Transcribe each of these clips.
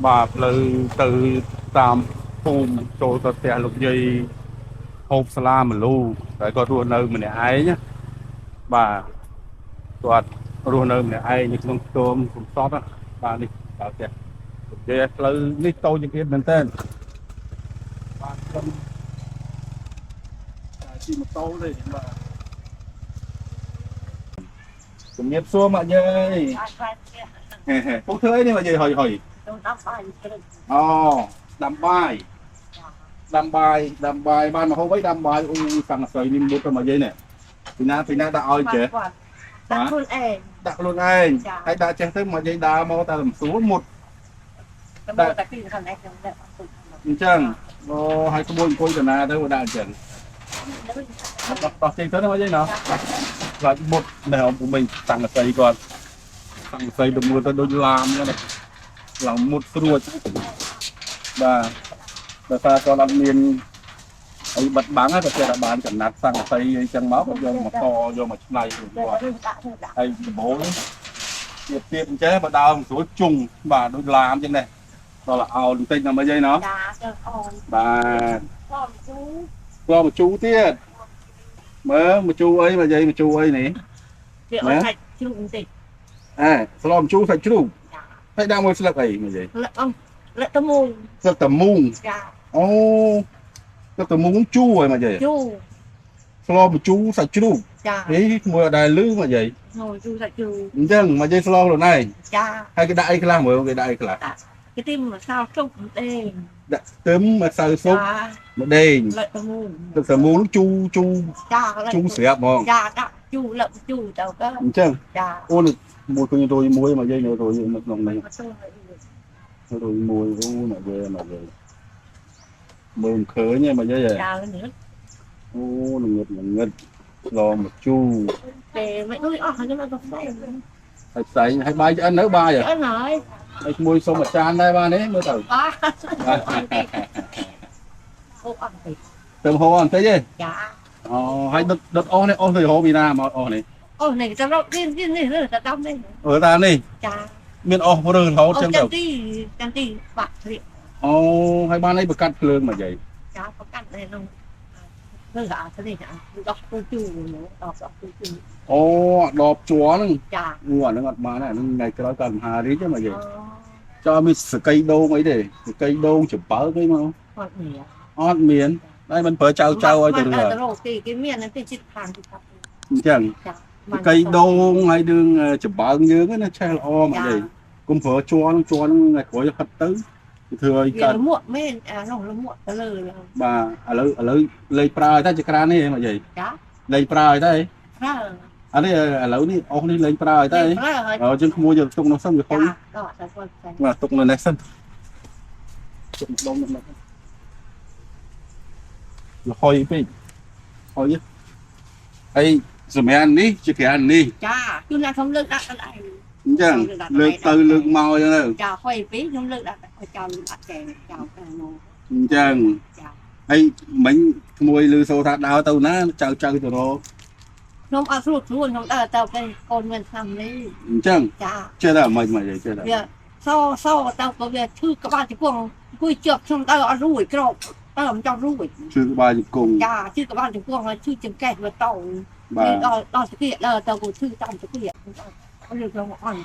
បាទផ្លូវទៅតាមភូមិចូលទៅផ្ទះលោកយាយហូបសាឡាមលូតែគាត់រស់នៅម្នាក់ឯងណាបាទគាត់រស់នៅម្នាក់ឯងនៅក្នុងខ្ទមសំសតណាបាទនេះដល់ផ្ទះលោកយាយផ្លូវនេះតូចជាងគេមែនតើបាទខ្ញុំជិះម៉ូតូទេបាទជំរាបសួរម៉ាក់យាយ បាទ ពុកធ្វើអីនេះម៉ាក់យាយហុយហុយ ខ្ញុំដាំបាយព្រឹក អូដាំបាយដាំបាយដាំបាយបានមកហូបអីដាំបាយអូសង្កសីនេះមុតទៅមកយាយនេះពីណាពីណាដាក់ឲ្យចេះ ដាក់ខ្លួនឯង ដាក់ខ្លួនឯងហើយដាក់ចេះទៅមកយាយដើរមកតែមិនស្រួលមុត តែតែពីខាងឯងខ្ញុំដាក់ អញ្ចឹងអូហើយក្មួយអង្គុយកណាទៅដាក់អញ្ចឹងដោះចេញទៅណាមកយាយណោះខ្លាចមុតនៅអង្គមិញសង្កសីគាត់សង្កសីទៅមើលទៅដូចឡាមហ្នឹងឡើងមុតស្រួចបាទដោយសារគាត់អត់មានអីបិទបាំងហើយក៏ចេះតែបានចំណាត់សង្កសីអីចឹងមកគាត់យកមកតយកមកឆ្នៃគាត់ហើយដំបូលទៀតទៀតអញ្ចឹងបើដើមស្រួចជុងបាទដូចឡាមចឹងដែរដល់អោនបន្តិចណាស់មកយាយណោះ ចាទៅអូន បាទ ស្លជូរ ស្លមកជូរទៀតមើលមកជូរអីមកយាយមកជូរអីនេះ វាអត់សាច់ជ្រូកបន្តិច អើស្លមកជូរសាច់ជ្រូកហើយដាក់មួយស្លឹកអីមកយាយ ស្លឹកអស្លឹកតមូង ស្លឹកតមូង ចា អូស្លឹកតមូងជូរហើយមកយាយ ជូរ ស្លមកជូរសាច់ជ្រូក ចា ហីមួយអត់ដែលលឺមកយាយ ជូរសាច់ជ្រូក អញ្ចឹងមកយាយស្លខ្លួនឯង ចា ហើយគេដាក់អីខ្លះមើលគេដាក់អីខ្លះ គេទីម្សៅស៊ុបម្ដេង ដាក់ខ្ទឹមម្សៅស៊ុបម្ដេង លឹកតមូង ទឹកតមូងជូរជូរ ចា ជូរស្រាប់ហ្មង ចាដាក់ជូរលឹកជូរទៅក៏ អញ្ចឹង ចា អូនមួយឃើញរយមួយមកយាយនៅរយនៅក្នុងនេះរយមួយអូមកយាយមកយាយមើលមិនឃើញទេមកយាយ ចាងឹត អូងឹតងឹតស្លមកជូរ ទេមិនដូចអស់ហើយខ្ញុំក៏ផ្សេង ហើយផ្សេងហើយបាយឆ្អិននៅបាយ ឆ្អិនហើយ ហើយមួយសុំអាចារ្យដែរបានទេមើលទៅ បាទហូបអត់តិច ទៅហូបអត់តិចទេ ចា អូហើយដុតដុតអស់នេះអស់ទៅហូបពីណាមកអស់នេះ អូនេះទៅរកនេះនេះទៅតាមនេះ អឺតាមនេះ ចា មានអស់រើរហូតចឹងទៅ ទីចាំទីបាក់ធ្លាក់ អូហើយបានអីប្រកាត់ភ្លើងមកយាយ ចាប្រកាត់នៅក្នុងលើអានេះអាដោះទូជូរដោះទូជូរ អូដបជ័រហ្នឹង ចា អូអាហ្នឹងអត់បានអាហ្នឹងថ្ងៃក្រោយកើតមហារាជហ្នឹងមកយាយចោលមានសកីដូងអីទេសកីដូងចំបើកអីមក អត់មាន អត់មានតែមិនប្រើចៅចៅឲ្យទៅ រើរកគេគេមានទីចិត្តខាងទីថា អញ្ចឹងសកីដូងហើយនឹងចំបើងយើងណាឆេះល្អមកយាយកុំប្រើជ័រហ្នឹងជ័រហ្នឹងថ្ងៃក្រោយហិតទៅធ្វើឲ្យកើត លមួកមែនអានោះលមួកទៅលើ បាទឥឡូវលេងប្រើឲ្យតែចក្រាននេះមកយាយ ចា លេងប្រើឲ្យតែ ប្រើ អានេះឥឡូវនេះអស់នេះលេងប្រើឲ្យតែអញ្ចឹងក្មួយយកទុកនោះសិនវាខុញបាទទុកនៅនេះសិនទុកម្ដងនោះលហុយពេកហុយហើយសម្រាប់នេះជាក្រាននេះ ចាគឺណាខ្ញុំលើកដាក់ដល់ឯង អញ្ចឹងលើកទៅលើកមកអញ្ចឹងទៅ ចាហុយពេកខ្ញុំលើកដាក់ចោលអត់ចែចោលទៅមក អញ្ចឹង ចា ហើយមិញក្មួយឮសូរថាដើរទៅណាចៅចៅទៅរក ខ្ញុំអត់ស្រួលខ្លួនខ្ញុំដើរទៅពេលកូនមានឆ្នាំនេះ អញ្ចឹង ចា ចេះតែមិនមិនចេះតែ វាសសទៅក៏វាឈឺក្បាលជង្គង់អង្គុយជាប់ខ្ញុំដើរអត់រួចក្រោកដើរមិនចង់រួច ឈឺក្បាលជង្គង់ ចាឈឺក្បាលជង្គង់ហើយឈឺចង្កេះវាតោ បាទ ដល់ដល់ស្គៀកដើរទៅក៏ឈឺតាមស្គៀកអត់ខ្ញុំអន់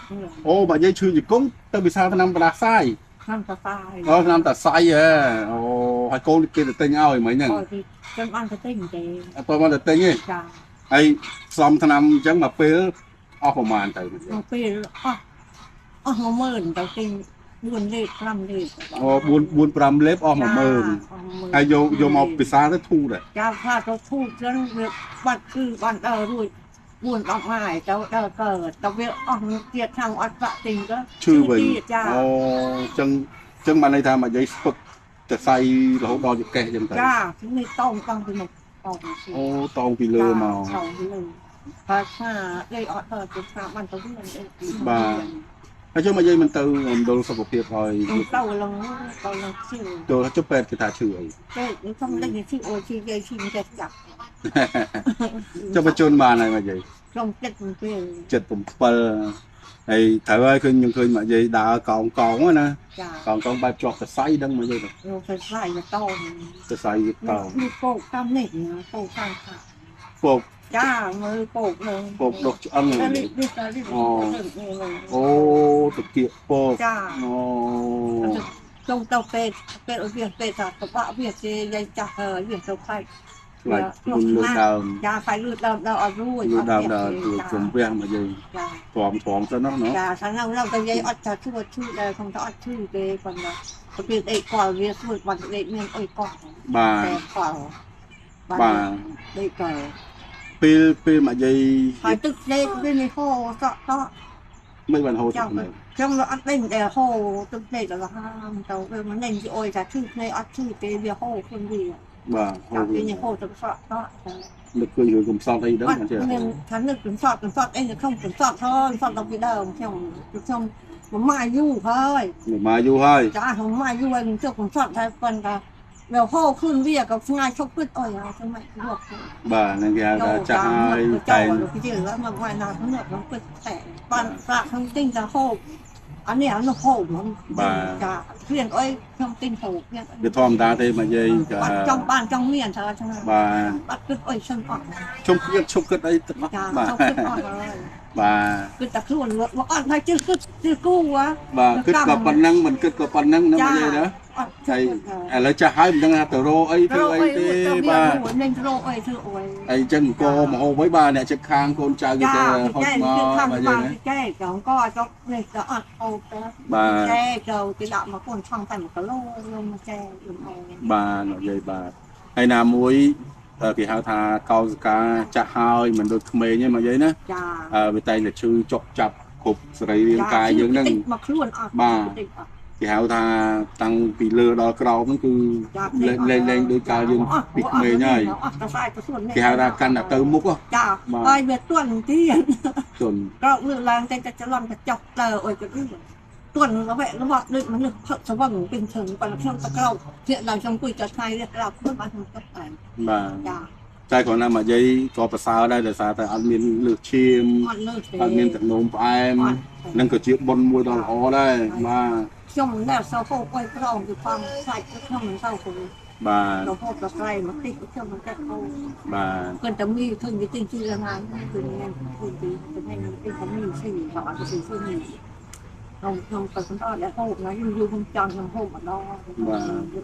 អូបើនិយាយឈឺជង្គង់ទៅវិសាលឆ្នាំបដាសាយ ឆ្នាំតាសាយ អូឆ្នាំតាសៃហ៎អូហើយកូនគេទៅទិញឲ្យមិញហ្នឹង អូខ្ញុំបានទៅទិញទេ អត់បានទៅទិញទេ ចា ហើយផ្សំឆ្នាំអញ្ចឹងមកពេលអស់ប្រហែលទៅ មកពេលអស់10000ទៅទិញ4លេប5លេប អូ4 4 5លេបអស់10000ហើយយកមកពិសាទៅធូរដែរ ចាផ្សាទៅធូរចឹងវាបាត់គឺបានដើររួច4 10ថ្ងៃទៅដើរកើតទៅវាអស់ទៀតខាងអត់បាក់ទិញក៏ ឈឺវិញ ចា អូចឹងចឹងបានន័យថាមកយាយស្ពឹកតសៃរហូតដល់ចង្កេះចឹងទៅ ចានេះតោងតោងពីមកតោង អូតោងពីលើមក តោងពីលើហើយថាលេអត់ទៅទៅថាបានទៅវិញ បាទហើយចុះមកយាយមិនទៅមណ្ឌលសុខភាពឲ្យ ទៅឡងទៅឡងឈឺ ទៅចុះពេទ្យគេថាឈឺអី ពេទ្យខ្ញុំលេងឈឺអូឈឺយាយឈឺមិនចេះចាប់ ចុះបញ្ជូនបានហើយមកយាយ ខ្ញុំ77 77 ហើយត្រូវហើយឃើញខ្ញុំឃើញមកយាយដើរកោងកោងណា ចា កោងកោងបែបជាប់សរសៃដឹងមកយាយ សរសៃតោ សរសៃតោ នេះពោកតាមនេះពោកតាមខា ពោក ចាមើលពោកនឹង ពោកដុសឆ្អឹង នេះនេះ អូអូតកៀកពោក ចា អូ ចូលទៅពេលពេលវាពេលថាតបាក់វាជាយាយចាស់ហើយវាទៅខ្លាច ខ្លាចមុនលើដើម ចាខ្លាចលឺដើមដល់អត់រួច លឺដើមដល់ជុំវះមកយាយ ចា ទ្រាំទ្រាំទៅនោះណោះ ចាថានៅទៅយាយអត់ថាជួយជួយដែរខ្ញុំថាអត់ជួយទេប៉ុន្តែពេលអីកលវាជួយបាត់ដេកមានអីកោះ បាទ តែកល បាទ ដេកកល ពេលពេលមកយាយ ហើយទឹកដេកវានេះហូសក់តក់ មិនបានហូរទឹកនេះ ខ្ញុំអត់ដេញដែលហូរទឹកដេកដល់ហាមទៅវាមិនដេញអុយថាឈឺភ្នែកអត់ឈឺទេវាហូរខ្លួនវា បាទហូរ វាហូរទឹកសក់តក់ នឹកឃើញរឿងកំសត់អីដឹងចេះ មានថានឹកកំសត់កំសត់អីនៅក្នុងកំសត់ហើយសត់ដល់ពីដើមខ្ញុំខ្ញុំមួយម៉ាយយូរហើយ មួយម៉ាយយូរហើយ ចាមួយម៉ាយយូរហើយខ្ញុំជិះកំសត់តែប៉ុន្តែវាហូរខ្លួនវាក៏ស្ងាយឈប់គិតអុយហើយមិនលក់ បាទនឹងគេហៅថាចាស់ហើយតែ គេជឿមកមកណានោះខ្ញុំគិតតែបានប្រាក់ខ្ញុំទិញតែហូបអានេះអានោះហូបហ្មង បាទ ចាគ្រៀងអុយខ្ញុំទិញហូប វាធម្មតាទេមកយាយ បាត់ចង់បានចង់មានថាចឹង បាទ បាត់គិតអុយសិនអត់ ជុំគិតឈប់គិតអីទាំងអស់ បាទឈប់គិតអស់ហើយ បាទ គិតតែខ្លួនមកអត់ហើយជិះគិតជិះគូហ៎ បាទគិតក៏ប៉ុណ្ណឹងមិនគិតក៏ប៉ុណ្ណឹងណាមកយាយណា ហើយ ឥឡូវចាស់ហើយមិនដឹងថាទៅរកអីធ្វើអីទេបាទ នឹងរកអីធ្វើអី អីចឹងកមហូបអីបាទអ្នកជិតខាងកូនចៅគេទៅហូបមកបាទយាយណា ចែកចង់ក៏ចង់នេះក៏អត់ហូបទៅ បាទ ចែកទៅគេដាក់មកកូនឆង់តែ1គីឡូខ្ញុំមកចែកខ្ញុំអ បាទយាយបាទហើយណាមួយគេហៅថាកោសកាចាស់ហើយមិនដូចក្មេងទេមកយាយណា ចា វាតែងតែឈឺចុកចាប់គ្រប់សរីរាង្គកាយយើងហ្នឹង មកខ្លួនអត់ បាទគេហៅថាតាំងពីលើដល់ក្រោមហ្នឹងគឺលែងលែងដូចកាលយើងពីក្មេងហើយគេហៅថាកាន់តែទៅមុខ ចាហើយវាទន់ទៀត ទន់ ក្រោកលើឡើងតែច្រឡំកញ្ចុះទៅអុយក៏ទន់ល្វែល្វក់ដូចមនុស្សផឹកស្វឹងពេញឈឹងប៉ុន្តែខ្ញុំទៅក្រោកធាក់ដល់ខ្ញុំអង្គុយតែថ្ងៃនេះក្រោកខ្លួនបានខ្ញុំទឹកតែ បាទ ចា តែគ្រាន់តែមកយាយក៏ប្រសើរដែរដោយសារតែអត់មានលើសឈាមអត់មានទឹកនោមផ្អែមនឹងក៏ជាបុណ្យមួយដ៏ល្អដែរបាទ ខ្ញុំមិនដែលសូវហូបអុយក្រងគឺផងសាច់ខ្ញុំមិនសូវហូប បាទ ទៅហូបដល់ស្រែមកតិចខ្ញុំមិនកាត់ហូប បាទ គាត់តែមីឃើញវាទិញជីឡើងហើយគឺញ៉ាំគឺទីទៅញ៉ាំទិញតែមីស៊ីបើអត់ស៊ីស៊ីនេះខ្ញុំខ្ញុំទៅបន្តដែលហូបណាយូរយូរខ្ញុំចង់ខ្ញុំហូបម្ដង បាទ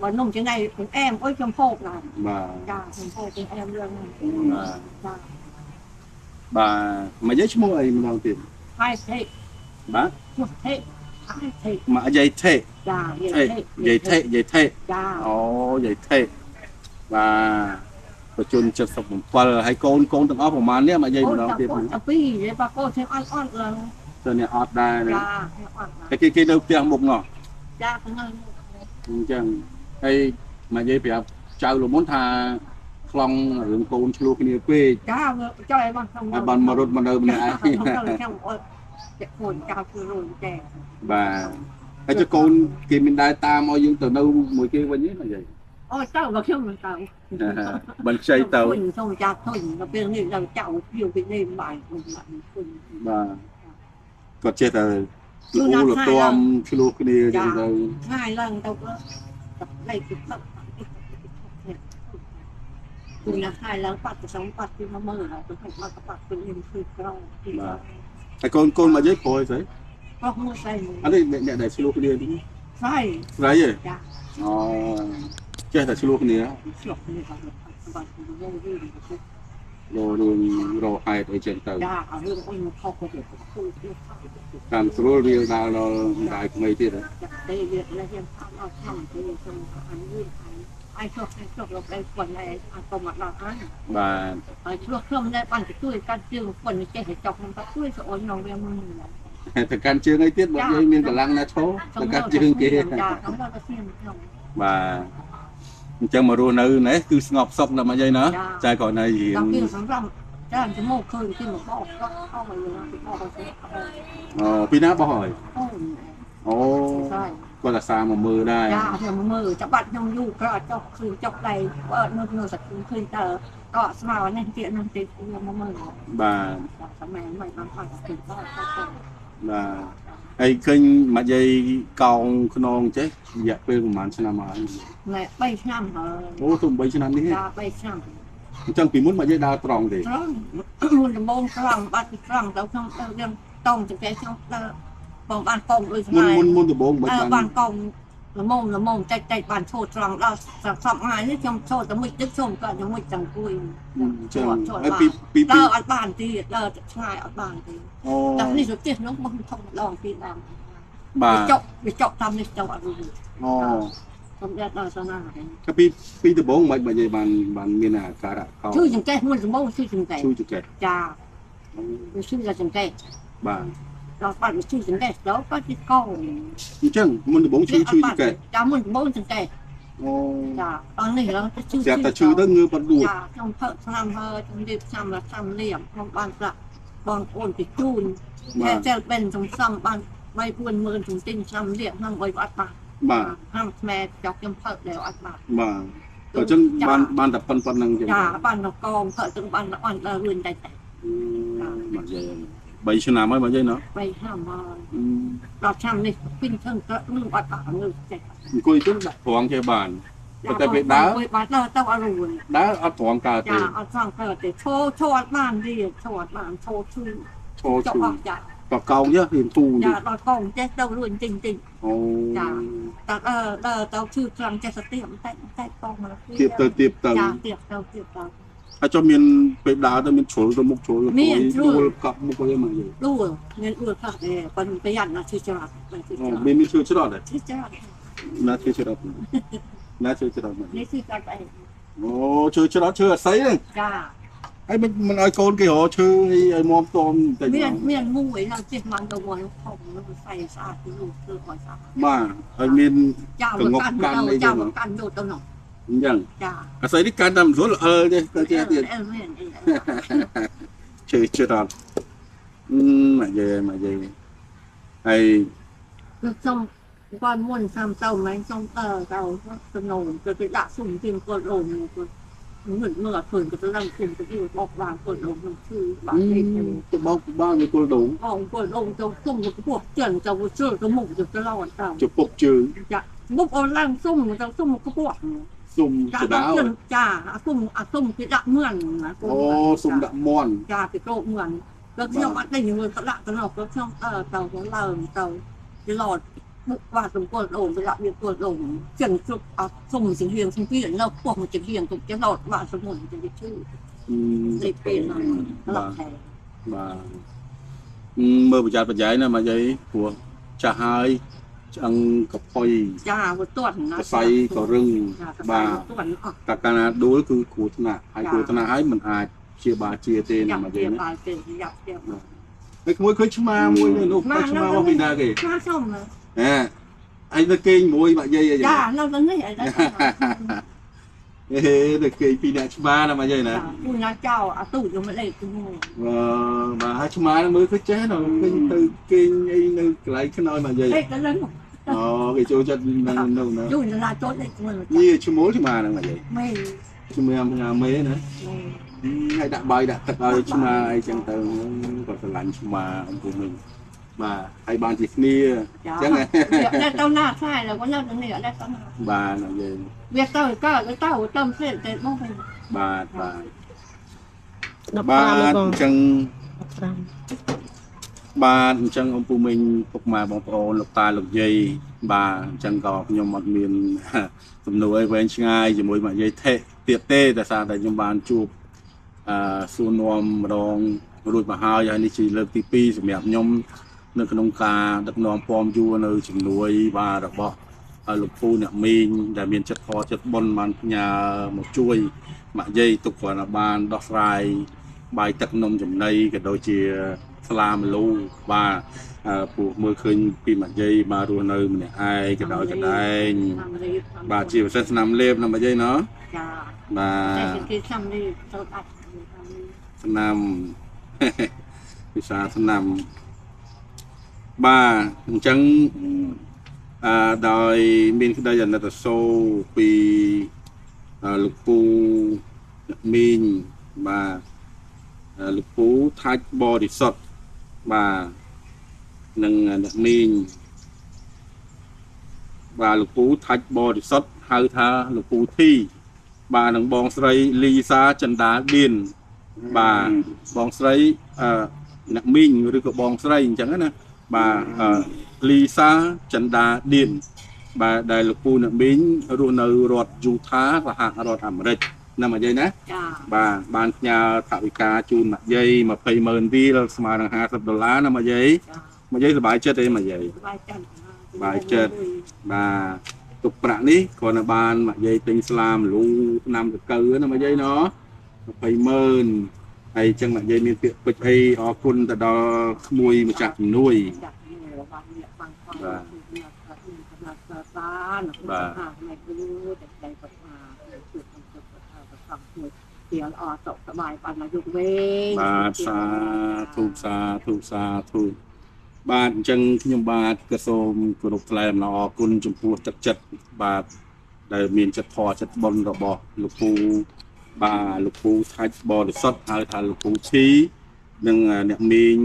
បើនំជាងឯងអែមអុយខ្ញុំហូបណា បាទ ចាខ្ញុំហូបទាំងអែមរឿងហ្នឹង បាទ ចា បាទមកយាយឈ្មោះអីម្ដងទៀត ហើយថេ បាទ ឈ្មោះថេហើយថេ មកយាយថេ ចាយាយថេ យាយថេយាយថេ ចា អូយាយថេបាទបជន77ហើយកូនកូនទាំងអស់ប្រហែលនេះមកយាយម្ដងទៀត កូនតែពីរយាយបាកូនខ្ញុំអត់អត់ឡើង ទៅនេះអត់ដែរ ចាខ្ញុំអត់ តែគេគេនៅផ្ទះមុខនោះ ចាហ្នឹង អញ្ចឹងហើយមកយាយប្រាប់ចៅលោកមុនថាខ្លងរឿងកូនឆ្លោះគ្នាពេក ចាចុះឲ្យបានខ្ញុំ ឲ្យបានមករត់មកនៅម្នាក់ឯង ខ្ញុំអត់ចាកូនចៅគឺរួចចែ បាទហើយចុះកូនគេមានដែរតាមឲ្យយើងទៅនៅមួយគេវិញទេមកយាយ អូទៅបើខ្ញុំមិនទៅ មិនខ្ចីទៅ ខ្ញុំចាធុញដល់ពេលនេះដល់ចៅភៀវពីនេះបាយខ្ញុំធុញ បាទគាត់ចេះតែលូលទាំឆ្លោះគ្នាចឹងទៅ ថ្ងៃឡើងទៅលេខពីទឹកគឺណាហើយឡើងបាត់ទៅសំបាត់ពីមកមើលហើយទៅឲ្យមកបាត់ពីនេះគឺក្រង បាទហើយកូនកូនមកយាយប្រុសស្អី ប្រុសមួយស្អីមួយ អានេះអ្នកដែលឆ្លោះគ្នានេះ ស្អី ស្រីទេ ចា អូចេះតែឆ្លោះគ្នា ឆ្លោះគ្នាបាត់បាត់ទៅវិញ ររឿងរហេតុអីចឹងទៅ ចារឿងអុយមកខុសទៅ តាមស្រួលរៀលដល់ដល់ដៃក្មេងទៀត ទេវាលេះយ៉ាងអត់អត់ទេខ្ញុំអានវាអាយឆ្លោះឆ្លោះលោកឯងគាត់ឯងអត់ទៅមកដល់ហើយ បាទ ហើយឆ្លោះខ្ញុំដែរបានទៅជួយកាន់ជើងគាត់ចេះតែចុកខ្ញុំទៅជួយស្អូនក្នុងវាមួយ ទៅកាន់ជើងអីទៀតបើយាយមានកម្លាំងណាឈរទៅកាន់ជើងគេ ចាខ្ញុំដល់ទៅសៀមខ្ញុំ បាទអញ្ចឹងមករស់នៅនេះគឺស្ងប់សុខដល់មកយាយណាចាគាត់នៅរៀង ដល់គេសម្រាប់ចាចมูកឃើញគេមកបោកគាត់អស់ហើយគេបោកទៅ អូពីណាបោះហើយ អូ អូគាត់អាសាមកមើលដែរ ចាខ្ញុំមើលចាប់បាត់ខ្ញុំយូរក្រចុះឃើញចុះដៃបើនៅនៅសឃើញតើក៏ស្មៅនេះទៀតនោះទៀតមកមើល បាទ សម័យមិនបានអត់ឃើញដល់ ប បាទហើយឃើញមកយាយកោងខ្នងចេះរយៈពេលប្រហែលឆ្នាំហើយ ណែ3ឆ្នាំហើយ អូទៅ3ឆ្នាំនេះ ចា3ឆ្នាំ អញ្ចឹងពីមុនមកយាយដើរត្រង់ទេ ត្រង់មុនដំបូងត្រង់បាត់ពីត្រង់ទៅខ្ញុំទៅយើងតង់ចង្កេះខ្ញុំដើរបងបានកងដូច មុនមុនមុនដំបូងមិន បានបានកងល្មមល្មមតិចតិចបានឈោត្រង់ដល់សប្តាហ៍នេះខ្ញុំឈោតែមួយទឹកខ្ញុំក៏ខ្ញុំមួយចង្គួយ ចឹងហើយពីពី ដើរអត់បានទៀតដើរឆ្ងាយអត់បានទេ អូ តែនេះទៅទៀតនោះមកធំម្ដងពីរដង បាទ វាចុកវាចុកតាមនេះចុកអត់រួច អូ ខ្ញុំយ៉ាត់ដល់សណា ក៏ពីពីដំបូងមិននិយាយបានបានមានអាការៈកោ ឈឺចង្កេះមុនដំបូងឈឺចង្កេះ ឈឺចង្កេះ ចាវាឈឺតែចង្កេះ បាទ ដល់បាត់វាឈឺចង្កេះដល់ក៏ជាកោ អញ្ចឹងមុនដំបូងឈឺឈឺចង្កេះ ចាមុនដំបូងចង្កេះ អូ ចាដល់នេះឡើងទៅឈឺ ស្រាប់តែឈឺទៅងើបអត់រួច ចាខ្ញុំផឹកថ្នាំហើយខ្ញុំលេបថ្នាំដល់ថ្នាំលៀបខ្ញុំបានប្រាក់បងប្អូនពីជូន បាទ ែចែលបិនសំសំបាន3 4ម៉ឺនសំទិញថ្នាំលៀបខ្ញុំអុយអត់បាត់ បាទ ហាំស្មែចុកខ្ញុំផឹកដែលអត់បាត់ បាទអញ្ចឹងបានបានតែប៉ុណ្្នឹងចឹង ចាបានដល់កងផឹកទាំងបានអត់ដល់រួចតែតែ បាទយាយ3ឆ្នាំហើយបាទយាយណោះ 3ឆ្នាំហើយដល់ឆ្នាំនេះពីរធឹងក៏នឹងអត់បាត់ងើចេះ អង្គុយជុំដាក់ត្រង់ចេះបានប៉ុន្តែពេលដើរ បានដើរទៅអត់រួច ដើរអត់ត្រង់កើតទេ ចាអត់ត្រង់កើតទេឈោឈោអត់បានទេឈោអត់បានឈោឈឺ ឈោឈឺ ចា តកោងយើរៀងទូ ចាដល់កោងចេះទៅរួចតិចតិច អូ ចាតើដើរទៅឈឺត្រង់ចេះសតិតែតែកោងមក ទៀបទៅទៀបទៅ ចាទៀបទៅទៀបទៅ ហើយចុះមានពេលដើរទៅមានជ្រុលទៅមុខជ្រុលទៅដួលកប់មុខអីមកយី ដួលមានដួលខ្លះដែរប៉ុន្តែប្រយ័ត្នណាឈឺច្រត់ឈឺច្រត់ មានមានឈឺច្រត់ដែរ ឈឺច្រត់ ណាឈឺច្រត់ណាឈឺច្រត់ នេះឈឺច្រត់អី អូឈឺច្រត់ឈឺអស័យហ្នឹង ចា ហើយមិនឲ្យកូនគេរកឈើអីឲ្យមុំតមតែ មានមានមួយនៅជិះមកទៅមកធំនោះใส่ស្អាតទៅនោះគឺអត់ស្អាត បាទហើយមាន ចា កងប់កាន់អីចឹង កាន់យកទៅនោះ អញ្ចឹង ចា អាស័យនេះកាន់តែមិនស្រួលអើទេទៅចេះទៀត មាន ឈឺច្រត់មកយាយមកយាយហើយ គឺខ្ញុំគាត់មុនតាមទៅមិនខ្ញុំទៅទៅទៅនោះទៅគេដាក់សុំទីគាត់លំគាត់មើលមើលអត់ឃើញក៏ទៅឡើងគុំទៅយូរបោកបានគាត់លំខ្ញុំឈឺបាក់ទេ ទៅបោកបានវាគល់ដង បងគាត់លំទៅសុំទៅពោះចិនទៅជើទៅមុខទៅឡោទៅ ជពុកជើង ចាមុខអនឡើងសុំទៅសុំកពោះ សុំចដៅ ចាអាសុំអាសុំគេដាក់មឿនណា អូសុំដាក់មន់ ចាគេក្រោកមឿនក៏ខ្ញុំអត់ទេមើលក៏ដាក់ទៅនោះក៏ខ្ញុំទៅទៅឡើងទៅគេឡតបុកបាត់សំគល់ដូងទៅដាក់វាគល់ដូងចិនជុកអត់សុំចង្ហៀងសំពីនៅពោះមកចង្ហៀងទៅគេឡតបាត់សំមុនទៅឈឺនេះពេលហ្នឹងឡ បាទ ត់តែ បាទមើលប្រយ័ត្នប្រយែងណាមកយាយព្រោះចាស់ហើយឆ្អឹងកប៉ុយ ចាវាទាន់ណា កសៃក៏រឹង បាទទាន់អស់ តែកាលណាដួលគឺគ្រោះថ្នាក់ហើយគ្រោះថ្នាក់ហើយមិនអាចព្យាបាលជាទេណាមកយាយណា បាលទេយ៉ាប់យ៉ាប់ ហើយក្មួយឃើញឆ្មាមួយនោះឃើញឆ្មាមកពីណាគេ ឆ្មាសុំ ហ៎ហើយនៅគេងមួយមកយាយអី ចានៅទៅនេះអីដែរ ហេទៅគេងពីអ្នកឆ្មាណាមកយាយណា ពូណាចៅអាទូយកមកលេខទៅមួយ បាទហើយឆ្មាមើលឃើញចេះនៅឃើញទៅគេងអីនៅកន្លែងខ្នើយមកយាយ លេខទៅនឹង អូគេចូលចិត្តនៅនៅណា យូរណាចូលលេខមួយ នេះឈ្មោះឆ្មាហ្នឹងមកយាយ មេ ឈ្មោះញ៉ាំមេណាហើយដាក់បាយដាក់ទឹកឲ្យឆ្មាអីចឹងទៅគាត់ស្រឡាញ់ឆ្មាអង្គមិញបាទហើយបានជាគ្នា ចឹងតែទៅណាឆ្ងាយแล้วក៏នៅនេះអត់ដែរទៅណា បាទណាយាយ វាទៅក៏ទៅទៅទៅផ្សេងទៅមកវិញ បាទបាទ 15 បាទ បង អញ្ចឹង 15 បាទអញ្ចឹងអង្គពូមីងពុកម៉ែបងប្អូនលោកតាលោកយាយបាទអញ្ចឹងក៏ខ្ញុំអត់មានសំណួរអីវែងឆ្ងាយជាមួយមកយាយថេទៀតទេតែសារតែខ្ញុំបានជួបអឺសួរនាំម្ដងរួចមកហើយហើយនេះជាលើកទី2សម្រាប់ខ្ញុំនៅក្នុងការដឹកនាំពំយួរនៅជំនួយបាទរបស់លោកពូអ្នកមីងដែលមានចិត្តធម៌ចិត្តបុណ្យបានផ្ញើមកជួយមកយាយទុកគ្រាន់តែបានដោះស្រាយបាយទឹកនំចំណីក៏ដូចជាស្លាមលូបាទពួកមើលឃើញពីមកយាយបាទរស់នៅម្នាក់ឯងក៏ដោយកដែងបាទជាពិសេសស្នាមលេបណាមកយាយណោះ ចា បាទ តែគេស្នាមលេបចូលដាច់ ស្នាម ភាសាស្នាមបាទអញ្ចឹងអឺដោយមានក្តីអាណិតអាសូរពីលោកពូអ្នកមីងបាទលោកពូថាច់បរិសុទ្ធបាទ និងអ្នកមីងបាទលោកពូថាច់បរិសុទ្ធហៅថាលោកពូធីបាទនិងបងស្រីលីសាចិន្តាឌៀនបាទបងស្រីអឺអ្នកមីងឬក៏បងស្រីអញ្ចឹងណាបាទលីសាចិន្តាឌៀនបាទដែលលោកពូអ្នកមីងរស់នៅរដ្ឋយូថាសហរដ្ឋអាមេរិកណាមកយាយណា ចា បាទបានផ្ញើថវិកាជូនមកយាយ200,000រៀលស្មើនឹង50ដុល្លារណាមកយាយ ចា មកយាយសប្បាយចិត្តទេមកយាយ សប្បាយចិត្ត សប្បាយចិត្តបាទទុកប្រាក់នេះគ្រាន់តែបានមកយាយទិញស្លាមលូឆ្នាំកៅណាមកយាយណ200,000ហើយអញ្ចឹងមកយាយមានពាក្យពេចន៍អីអរគុណទៅដល់ក្មួយម្ចាស់ជំនួយ ចាក់នេះរបស់អ្នកបាំងផងបាទបានបាទមិនយូរតែតែគាត់ថាជួយក្នុងទឹកគាត់ថាសំជួយជាល្អសុខសប្បាយបានអាយុវែង បាទសាធុសាធុសាធុបាទអញ្ចឹងខ្ញុំបាទក៏សូមគោរពថ្លែងអំណរអគុណចំពោះទឹកចិត្តបាទដែលមានចិត្តធម៌ចិត្តបុណ្យរបស់លោកពូបាទលោកពូថាច់បរិសុទ្ធហៅថាលោកពូឈីនិងអ្នកមីង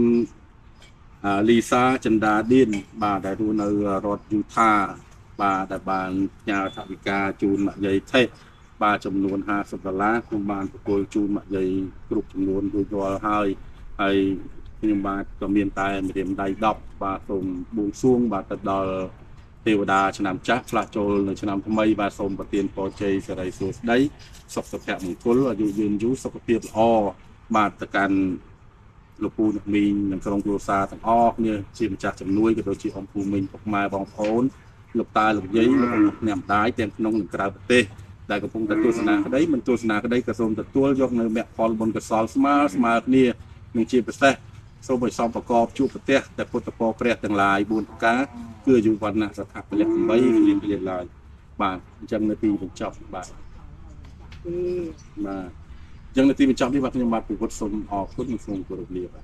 លីសាចិន្តាឌៀនបាទដែលរស់នៅរដ្ឋយូថាបាទដែលបានផ្ញើថវិកាជូនមកយាយថេបាទចំនួន50ដុល្លារខ្ញុំបានប្រគល់ជូនមកយាយគ្រប់ចំនួនរួចរាល់ហើយហើយខ្ញុំបាទក៏មានតែម្រាមដៃ10បាទសូមបួងសួងបាទទៅដល់ទេវតាឆ្នាំចាស់ផ្លាស់ចូលនៅឆ្នាំថ្មីបាទសូមប្រទានពរជ័យសិរីសួស្តីសុខសុភមង្គលអាយុយឺនយូរសុខភាពល្អបាទទៅកាន់លោកពូអ្នកមីងនិងក្រុមគ្រួសារទាំងអស់គ្នាជាម្ចាស់ជំនួយក៏ដូចជាអង្គពូមីងពុកម៉ែបងប្អូនលោកតាលោកយាយលោកឪពុកអ្នកម្ដាយទាំងក្នុងនិងក្រៅប្រទេសដែលកំពុងតែទស្សនាក្តីមិនទស្សនាក្តីក៏សូមទទួលយកនៅមគ្គផលបុណ្យកុសលស្មើស្មើគ្នានិងជាពិសេសសូមឲ្យសំប្រកបជួបប្រទះតែពុទ្ធពរព្រះទាំងឡាយ4ប្រការគឺអាយុវណ្ណៈសថពលៈ8លៀនលៀនឡើយបាទអញ្ចឹងនៅទីបញ្ចប់បាទបាទអញ្ចឹងនៅទីបញ្ចប់នេះបាទខ្ញុំបាទពិវុធសូមអរគុណនិងសូមគោរពលាបាទ